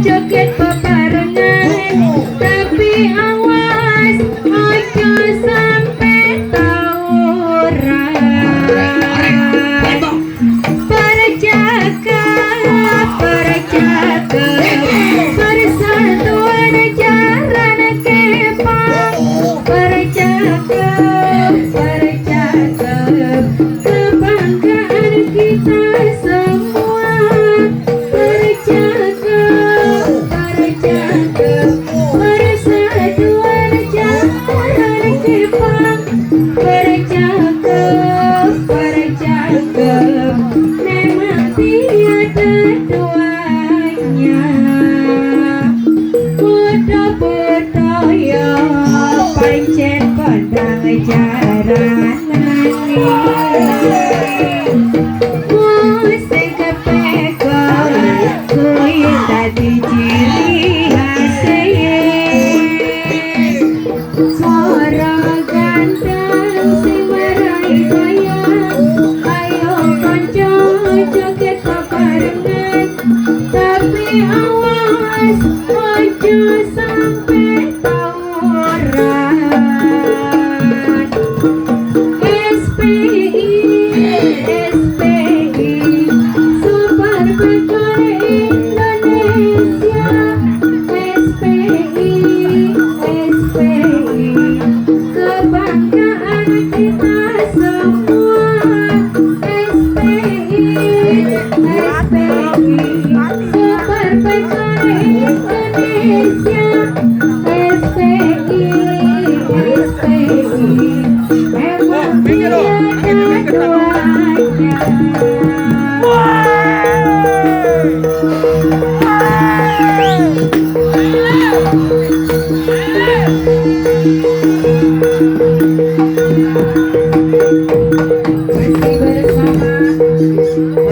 Joget bebarengan, tapi awas ojo sampe tawuran. Percakap, percakap, persatuan jaran kepang. Percakap, percakap, kebanggaan kita semua. Percakap, percakap, persatuan jaran kepang. Percakap, percakap, memang tiada duanya. Foto-foto ya pancen kondang jaranane. Musik kepekon kuwi dadi ciri khase. Swara ganteng sing marai goyang, ayo kanca joget bebarengan, tapi awas ojo sampe tawuran. SPI, SPI, Super Pekor Indonesia. SPI, SPI, kebanggaan kita semua. SPI, SPI, Super Pekor Indonesia. SPI, SPI, memang tiada duanya. Masih bersama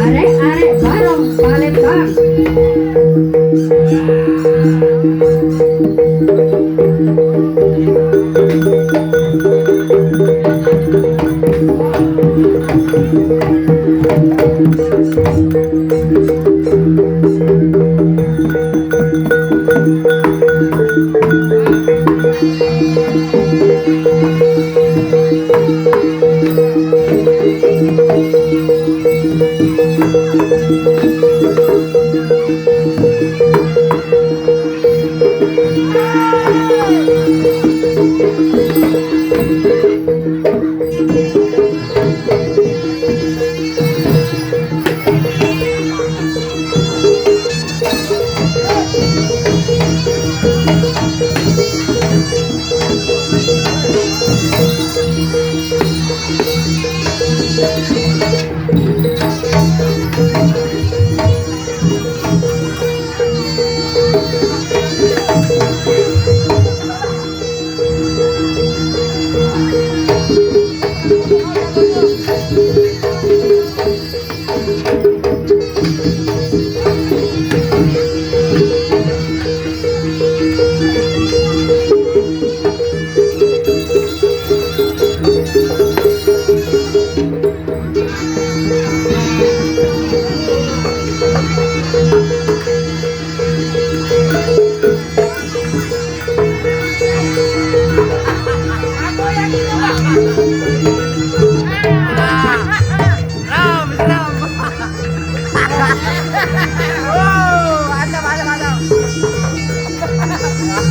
Arek-arek Barong Palembang. Ram, ram. Wow, mantap, mantap, mantap. Katakan kau.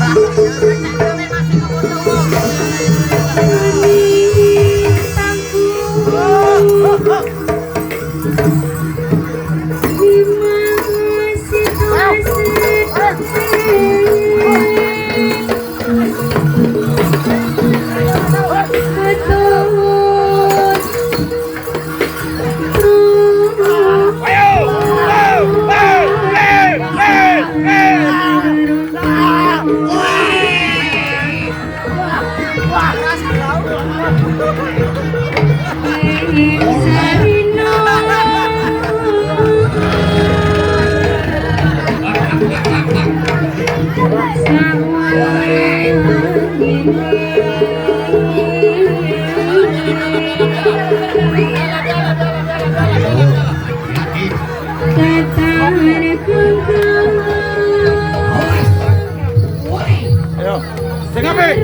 apik.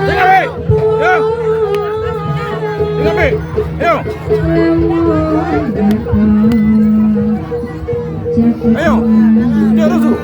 Sing apik. Yo. Sing apik. Ayo. Ayo. Yo rusuh.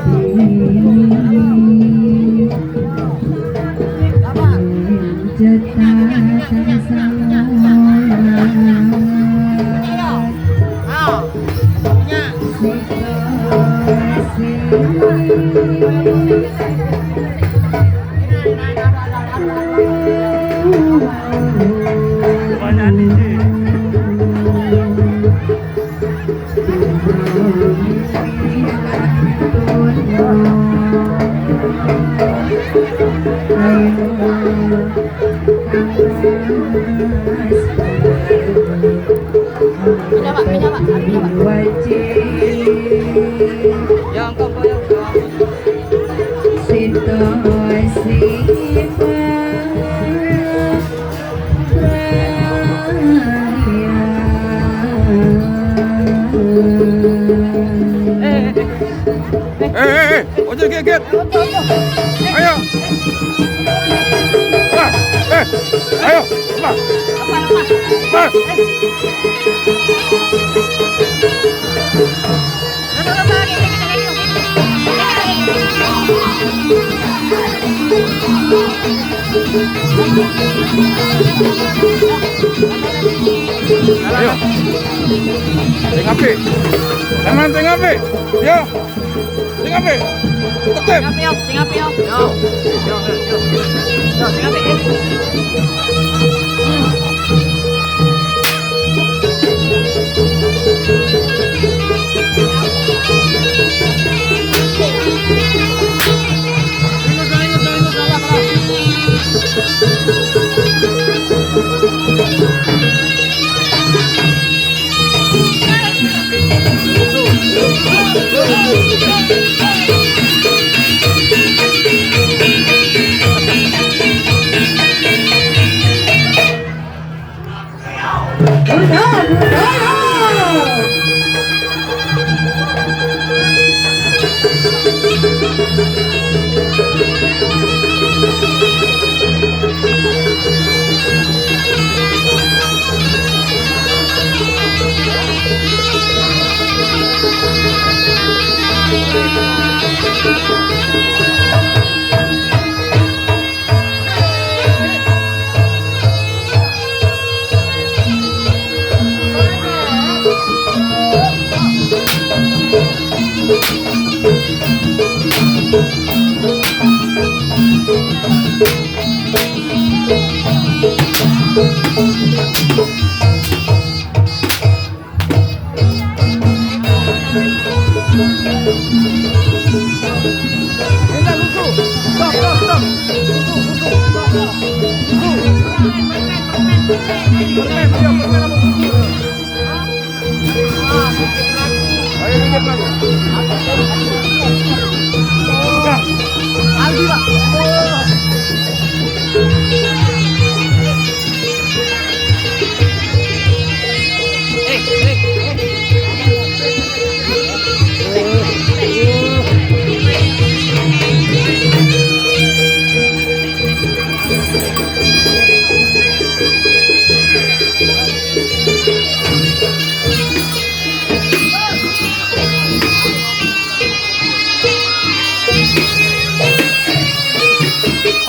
Ojo geget. Ayo. Wah, ayo, wah. Wah. Ayo. Sing apik. Tangan sing apik. Yo. Sing apik. Tetep. Sing apik yo. Yo. Yo yo. Yo sing apik.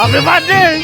Happy birthday!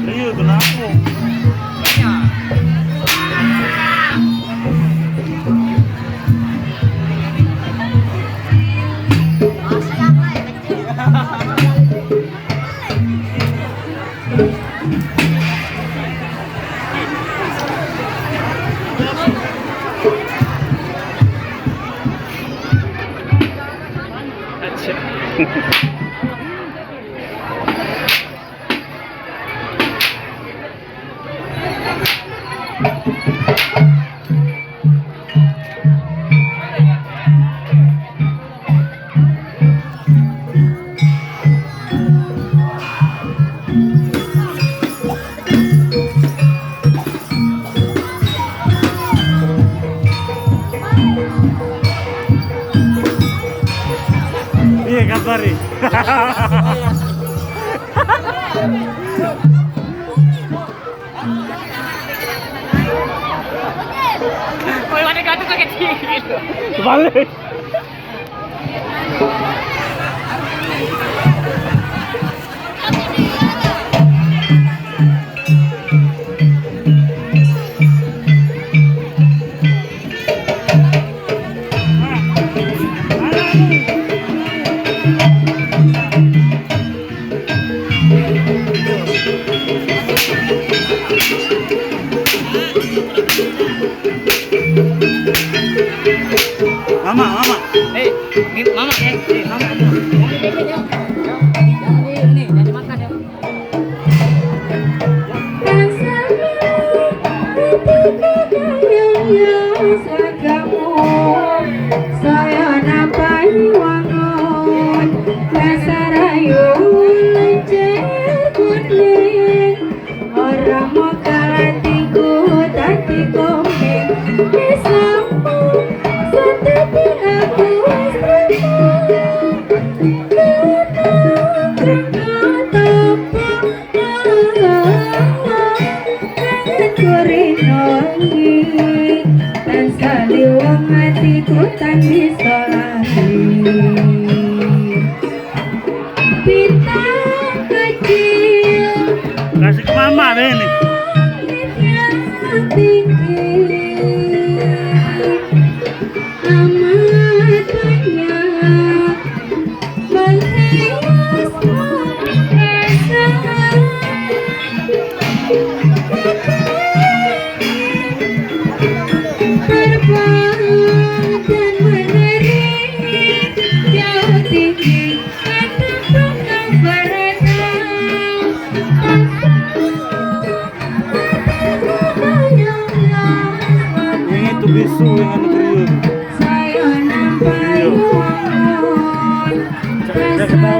Iya, kenapa? Iya kabar nih. Balik. Mama, mama. Mama, mama. Ini, jangan dimakan ya. Kasih ke mama deh ini. Yang itu bisu yang anu kriuk. Iya. Ketahuan.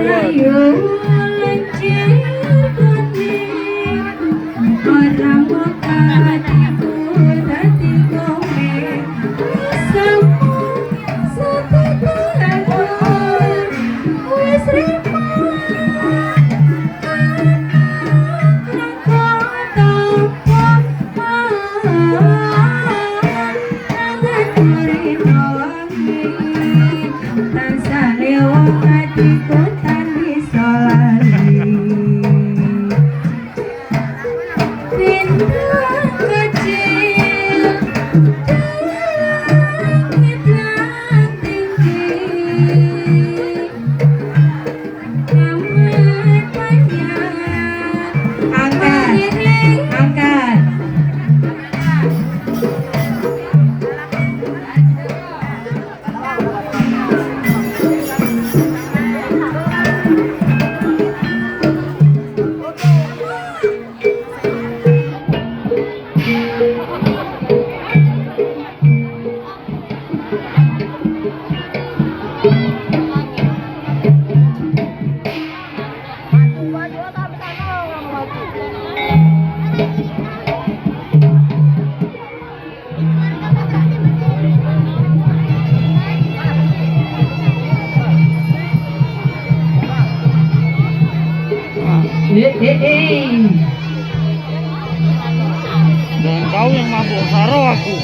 Dan kau yang mabuk saro aku.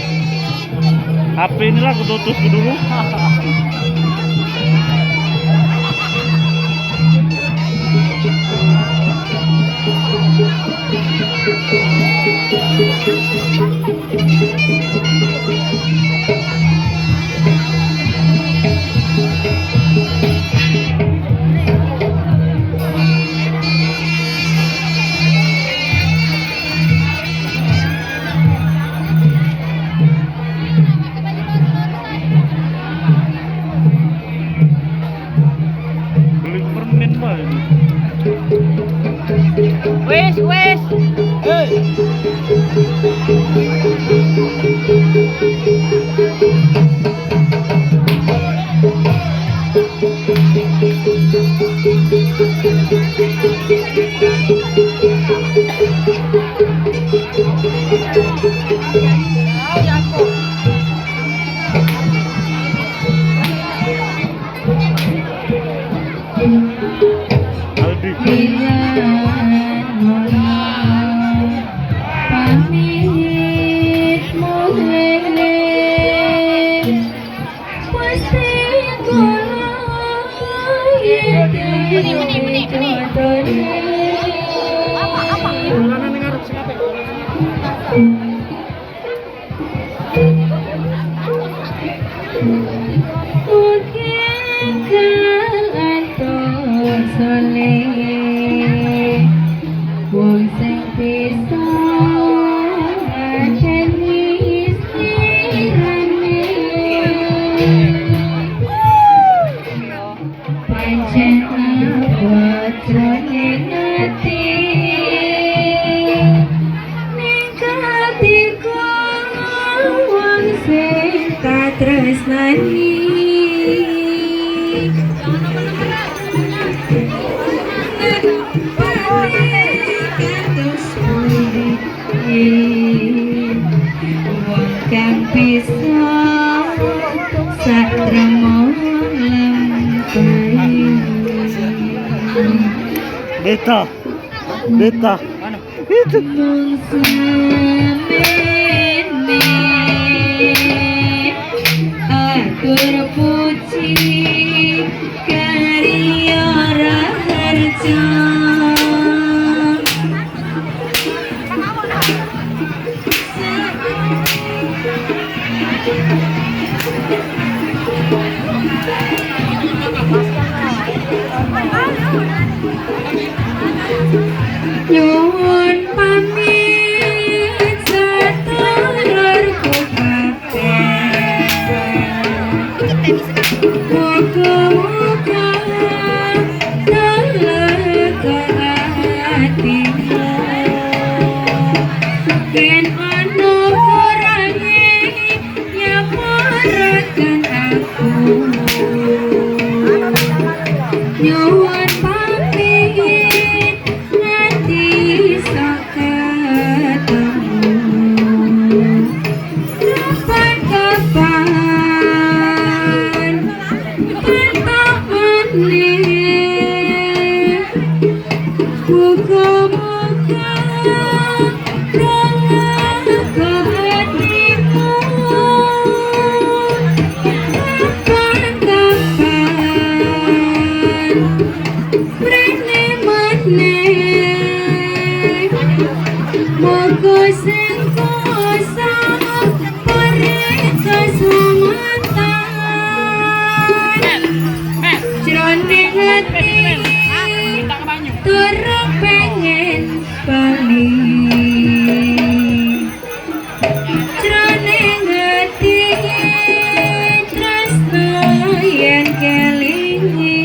HP inilah aku tutup dulu. Beli permen pak ini. Wes, wes. Hey. Beta. Beta. Mana? Itu. Atur puji karya raharja. Nyuwun pamit sedulurku kabeh. Muga-muga telega atimu. Yen ana kurange nyapuraken aku. Nyuwun pamit nganti saketemu. Kapan-kapan entuk meneh. Muga-muga telega atimu. Kapan-kapan mrene meneh. Muga sing kuwasa paring keselamatan. Jroning ati durung pengen bali. Jroning ati tresno yen kelingi.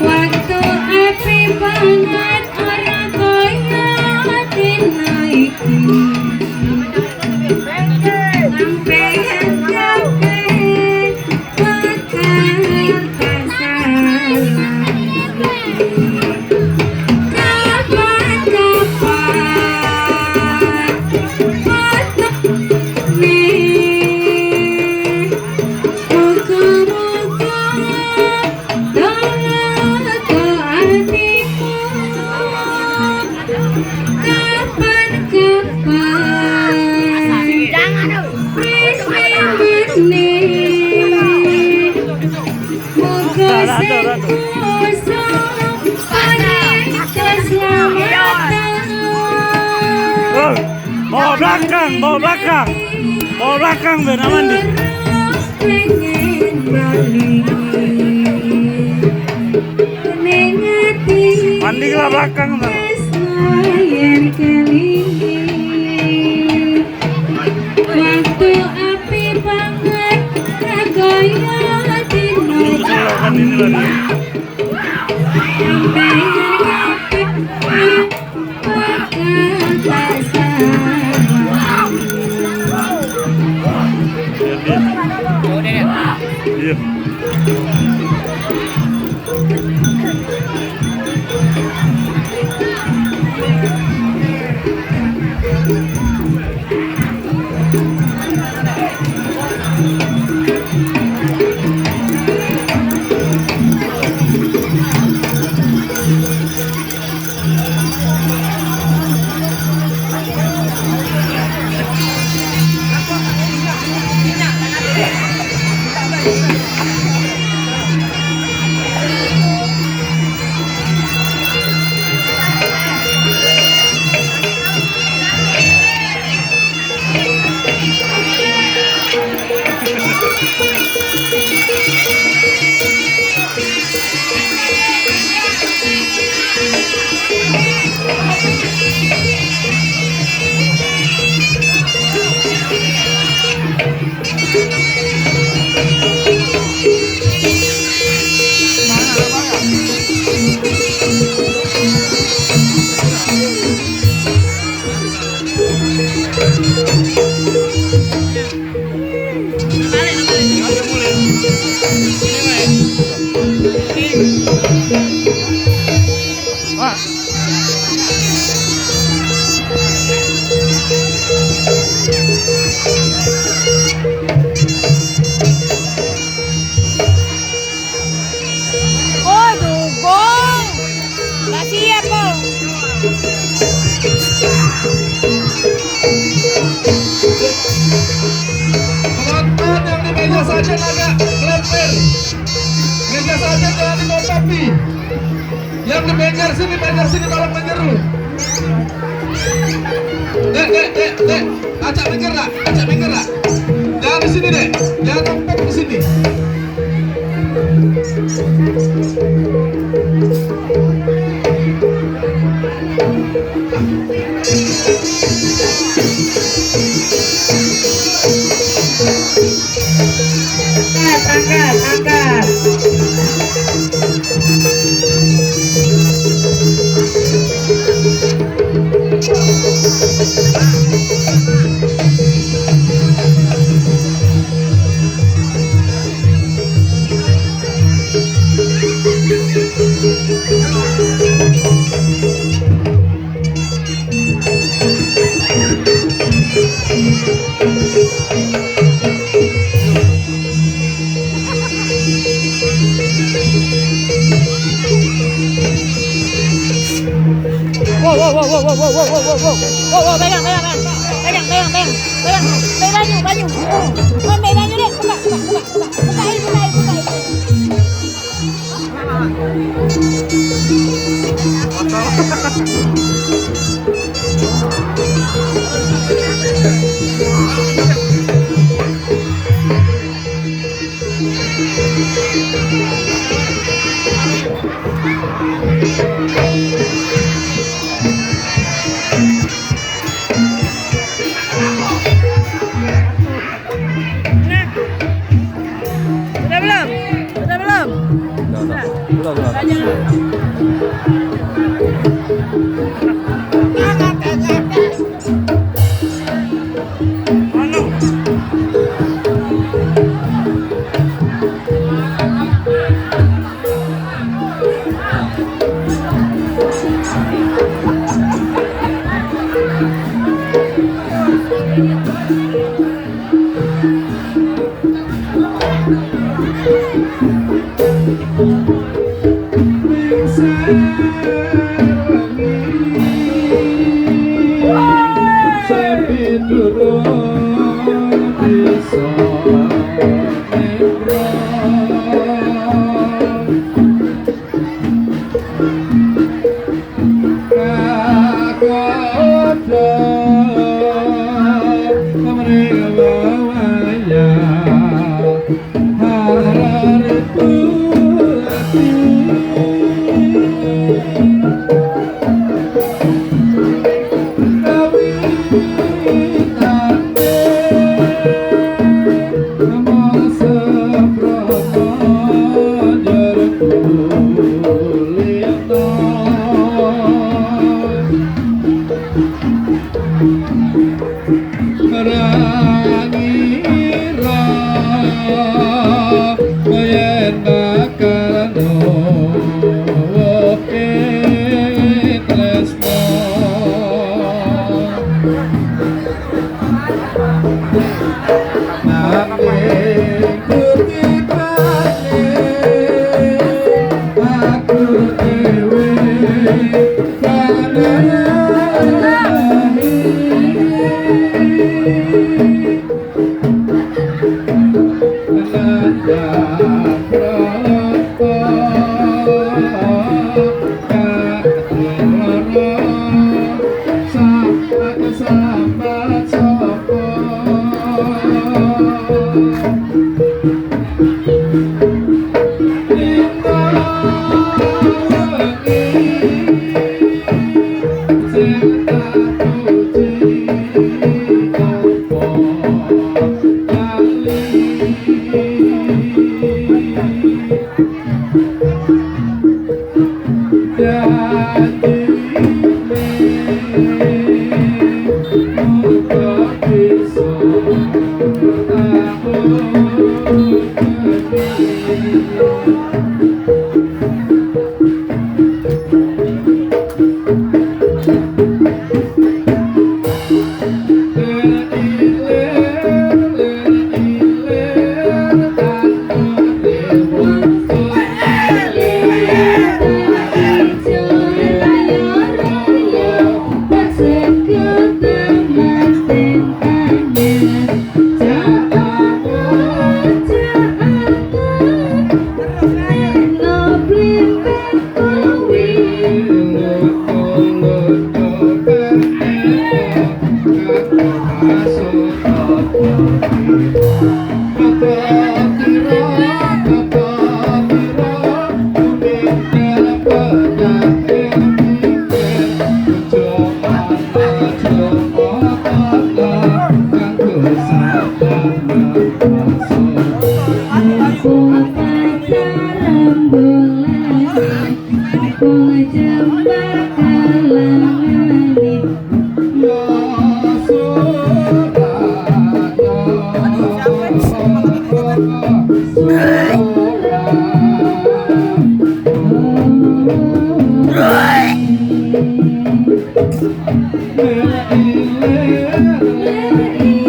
Waktu api banget ora kaya dina iki. Sampeyan kabeh bakal kasalah. Kapan-kapan patene. Muga-muga telega atimu. Kapan-kapan mrene meneh. Muga sing kuwasa paring keselamatan. Oh, bawa belakang, bawa belakang. Bawa belakang biar aman di. Pengen bali. Ning ati Mandi ke belakang ntar. tresno yen kelingi. Waktu api banget ra kaya dina Itu kan ini lagi. Sampeyan kabeh bakal kasalah. Biar dia. Iya. Wah. Oh, dugo. sajen agak melemper. Meja sajen jangan ditotopi. Yang di banjar sini tolong menyeru. Dek, dek, dek, dek, acak minggir lah, acak minggir lah. Jangan di sini dek, jangan numpuk di sini. Angkat, angkat, angkat. Wow, wow, wow, wow, wow, wow, wow, wow, wow, wow, wow, pegang, pegang, pegang, pegang, pegang, pegang, pegang, pegang banyu, banyu, pegang banyu deh, buka, buka, buka, buka, bukain, bukain, bukain. Nah, sudah belum? Sudah belum? Udah, udah, udah.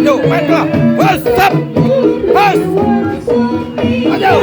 Yuk, main bola. Bos, stop. Bos. Ayo.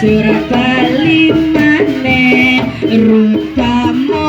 Banjur bali maneh. Kamu